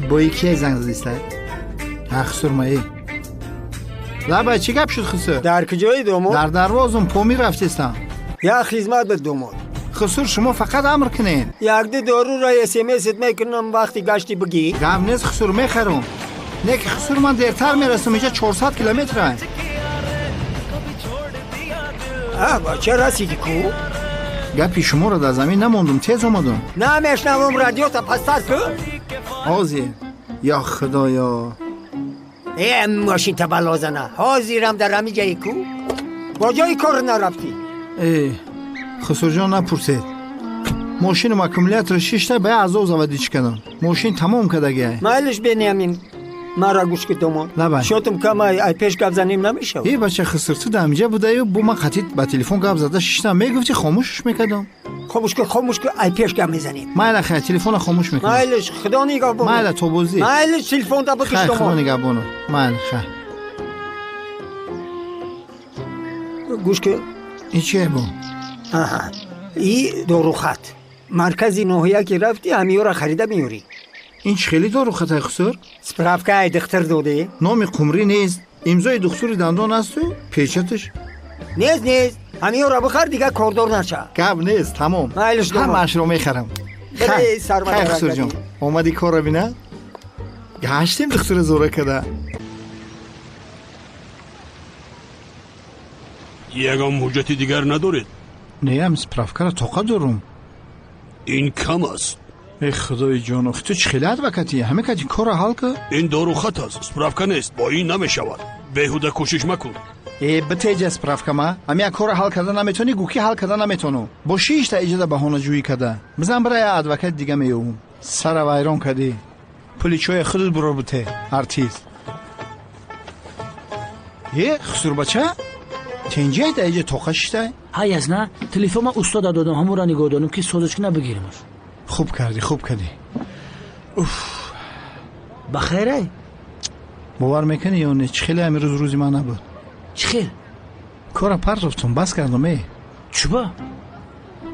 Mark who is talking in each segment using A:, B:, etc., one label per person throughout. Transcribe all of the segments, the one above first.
A: Бои кие занг задиста? Ҳа, хусур, маи. Лабай, чӣ гап шуд, хусур?
B: Дар куҷои, домод?
A: Дар дарвозум помир рафтестам.
B: Як хизмат бед, домод.
A: Хусур, шумо фақат амр кунед.
B: Якду дорура смсет мекунам, вақти гашти бигӣ.
A: Гап нест, хусур, мехарум. Не ки, хусур, ман дертар мерасам, инҷа 400 километра.
B: А, бача, расиди ку?
A: Гапи шуморо дар замин намондум, тез омадум.
B: Намешнавам, радиота пасттар кун.
A: Ҳозир, ё худоё.
B: Э, мошинта балозана, ҳозирам дар ҳами ҷаи ку, бо ҷои кор нарафтӣ.
A: Э, хусурҷон, напурсед, мошинум аккумулятор шишта, ба азоб заводить кардам, мошин тамом кардагиай.
B: Майлиш, Бениамин, мара гӯш ки, домод.
A: Лабай.
B: Шотум камай, ай пеш гап занем намешавад?
A: Э, бача хусур, ту дар инҷа будаю, бо ман қатид ба телефон гап зада шиштам, мегуфти, хомӯшш мекардам.
B: Хомӯш ку, хомӯш ку, ай пеш гап мезанем.
A: Майла, хайр, телефона хомӯш мекунам.
B: Майлиш, худо нигаҳбон.
A: Майла, то бозӣ.
B: Майлиш, телефонта бикиш.
A: Хайр, худо
B: Домод.
A: нигаҳбону, майли, хайр.
B: Гӯш ки.
A: Ин чие бо?
B: Аҳа, и дорухат, маркази ноҳия ки рафтӣ, ҳамиёра харида меёрӣ.
A: Ин чӣ хеле дорухатай, хусур?
B: Справка ай духтур додӣ?
A: Номи қумрӣ нест, имзои духтури дандон асту печаташ.
B: Нест, нест, ҳамиёра бихар, дигар кордор наша.
A: Гап нест, тамом.
B: Майлиш, домод.
A: Ҳамаашро мехарам.
B: Бирей,
A: хайр.
B: сармадарак.
A: Хайр, хусурҷон, омади корро бина, гаштем духтура зора када.
C: Ягон ҳуҷҷати дигар надоред?
A: Неам, справкаро тоқа дорум.
C: Ин кам аст.
A: Э, худои ҷоно, ту чӣ хеле адвокатӣ, ҳама кати корро ҳал кар.
C: Ин дорухат аст, справка нест, бо ин намешавад, беҳуда кӯшиш макун.
A: Э, битеҷа справкама, ҳами як корро ҳал карда наметавонӣ, гӯ ки ҳал карда наметавонам, бо шишта иҷоза баҳонаҷӯӣ карда бизан, бира, я адвокати дига меёвум, сара вайрон кардӣ, пули чоя худат буро буте, артист. Е, хусурбача, тенҷай да иҷа тоқа шиштай?
D: Ҳай, язна, телефон ман устода додам, ҳамура нигоҳ дорам, ки созочки набигиримаш.
A: Хуб кардӣ, хуб кардӣ.
D: Ба хайрай?
A: Бовар мекунӣ ё не, чӣ хеле ҳамин рӯз рӯзи ман набуд.
D: Чӣ хел?
A: Кора партофтум, бас кардам, е.
D: Чуба?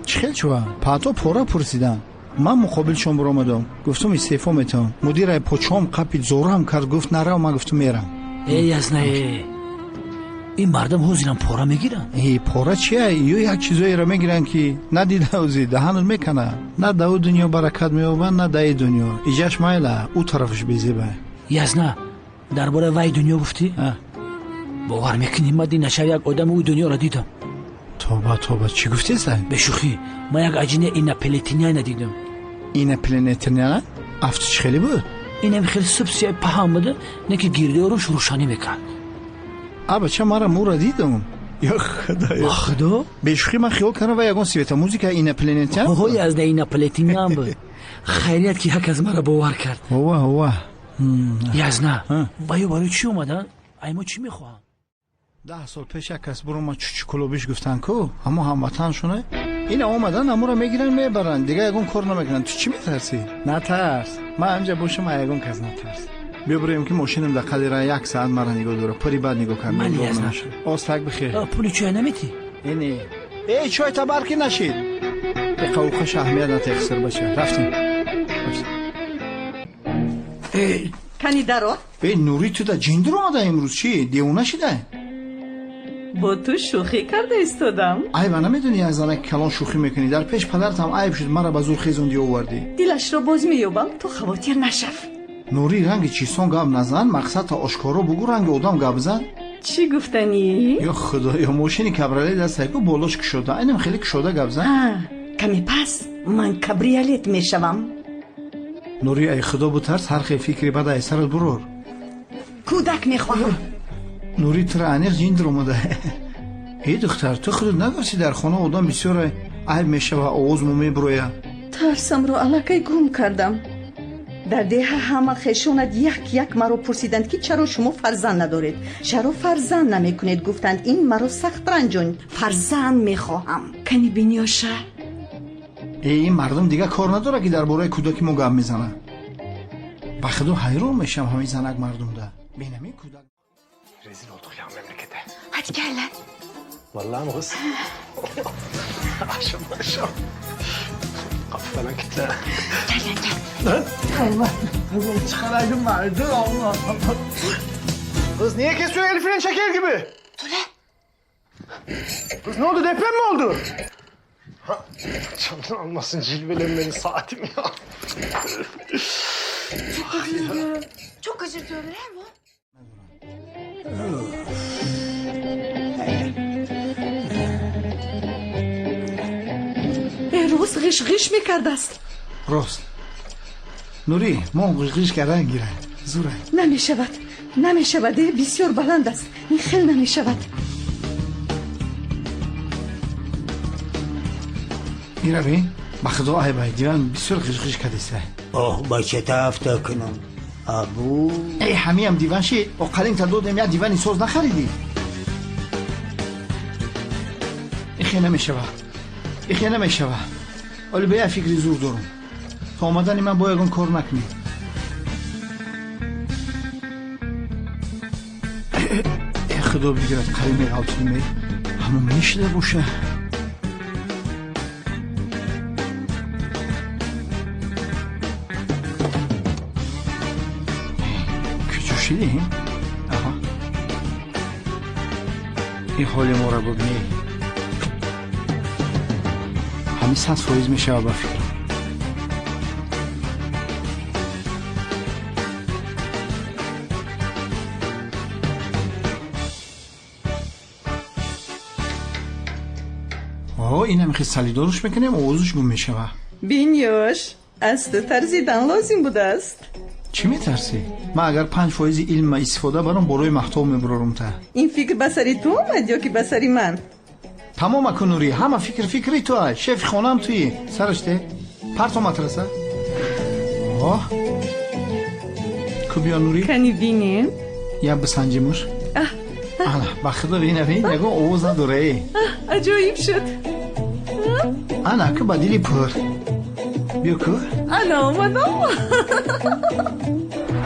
A: Чӣ хел чува? Паъто пора пурсидам, ман муқобилшон биромадам, гуфтум, истеъфо метавам. Мудирай почом қапид, зорам кард, гуфт, нарав, ман гуфтум, мерам.
D: Э, язна, э, ин мардам ҳозирам пора мегиранд.
A: Э, пора чия, ё як чизоеро мегиранд, ки надида, ӯзи даҳанат мекана, на да ӯ дунё баракат меёбанд, на даи дунё, иҷаш майла, ӯ тарафаш безеба.
D: Язна, дар бораи вай дунё гуфтӣ, бовар мекунӣ, ман динашав як одами ӯ дунёро дидам.
A: Тоба, тоба, чӣ гуфтеса?
D: Бешӯхӣ, ман як аҷина инопланетяна дидам.
A: Инопланетяна? Афту чӣ хеле буд?
D: Инам хеле субсия паҳам буда, не ки гирдиёруш рӯшанӣ мекард.
A: А, бача, мара мура дидам, ё худоё.
D: Ба худо.
A: Бешӯхӣ, ман хиёл кардам, ва ягон светомузыка инопланетян.
D: Ҳои, аз на инопланетян буд, хайрият ки як аз мара бовар кард.
A: Ова, ова.
D: Язна, ва ё барои чӣ омаданд, ай мо чӣ мехоҳам?
A: 10 сол пеш як кас бурома, чучукулобиш гуфтанд ку, ҳамо ҳамватаншона ина омадан, ҳамура мегиранд, мебаранд, дигар ягон кор намекунанд. Ту чӣ метарсӣ? Натарс, ман ҳамҷа бошам, а ягон кас натарс. Биё бироем, ки мошинам дар қадира як саат мара нигоҳ дора, пури бад нигоҳ
D: Ман
A: кард.
D: язна.
A: Остак бихер.
D: Пули чоя наметӣ?
A: Ине, э, чой табарки нашид, иқауқаш аҳамият натехсир, бача, рафтем. Э.
E: Кани даро.
A: Э, Нурӣ, ту да ҷиндир омада имрӯз, чӣ, девона шида?
E: Бо ту шӯхӣ карда истодам.
A: Айба намедонӣ, як занаки калон шӯхӣ мекунӣ? Дар пеш падаратам айб шуд, мара ба зур хезонди, овардӣ.
E: Дилашро боз меёбам, ту хавотир нашав.
A: Нурӣ, ранги чисон гап назан, мақсадта ошкоро бугӯ, ранги одам гап зан.
E: Чӣ гуфтанӣ?
A: Ё худоё, мошини кабрале дастайку, болош кушода, айнам хеле кушода гап зан.
E: Каме пас ман кабриолет мешавам.
A: Нурӣ, ай худо бутарс, ҳар хел фикри бад ай сарат бурор.
E: Кӯдак мехоҳам.
A: Нурӣ, тура аниқ ҷиндир омада. Э, духтар, ту худат нагуфтӣ, дар хона одам бисёр, айб мешава, овозмо мебуроя.
E: Тарсамро аллакай гум кардам. Дар деҳа ҳама хешонат як як маро пурсиданд, ки чаро шумо фарзанд надоред, чаро фарзанд намекунед, гуфтанд. Ин маро сахт ранҷонд. Фарзанд мехоҳам, кани биниёша.
A: Э, ин мардум дигар кор надорад, ки дар бораи кӯдаки мо гап мезанад? Ба худо, ҳайрон мешавам ҳамин занак мардумда бенами кӯдак.
F: Rezil olduk ya memlekete.
E: Hadi gel lan.
F: Vallahi mı kız? Aşım aşım. Kapı falan kilitle.
E: Gel gel gel.
A: Allah Allah çıkaraydım vardı Allah Allah.
F: Kız niye kesiyor el fren çeker gibi?
E: Tule.
F: Kız ne oldu deprem mi oldu? Ha, canını almasın cilvelenmeni saatim ya.
G: Çok özür diliyorum. Çok özür diliyorum değil mi?
E: Рост ғиш-ғиш мекардааст.
A: Рост. Нурӣ, мо ғиш-ғиш кардан гирад. Зура.
E: Намешавад, намешавад, бисёр баланд аст. Ин хел намешавад.
A: Ира бин, ба худо айбай, диван бисёр ғиш-ғиш кардиса.
B: Оҳ, ба чӣ тафта кунам? Абу.
A: Эй, ҳамиам диван шид, оқалинта додем, як дивани соз нахаридӣ. Ихе намешава. Ихе намешава. Оли ба як фикри зур дорум. То омадани ман бо ягон кор накунӣ. Э, худо бигирад, қариб меғалтидим. Ҳамон мешида боша. Куҷо шидем? Аҳа. Ин ҳоли моро бубинӣ. Ҳамин 100% мешава ба фикрам. О, инам хел салидоруш мекунем, овозуш гум мешава.
E: Бинёш, аз ту тарзидан лозим будааст.
A: Чӣ метарсӣ? Ман агар 5% илмма истифода барам, борои маҳтоб мебурорум та.
E: Ин фикр ба сари ту омад ё ки ба сари ман?
A: Тамом акун Нурӣ, ҳама фикр фикри ту ай. Шефи хонаам туӣ. Сараш те. Парто матраса. Оҳ. Ку биё Нурӣ.
E: Кани бинем.
A: Я бисанҷимуш. Ана, ба худо бина бин, ягон овоз надора э.
E: Аҷоиб шуд.
A: Ана, ку ба дили пур. Биё ку.
E: Ана омадам.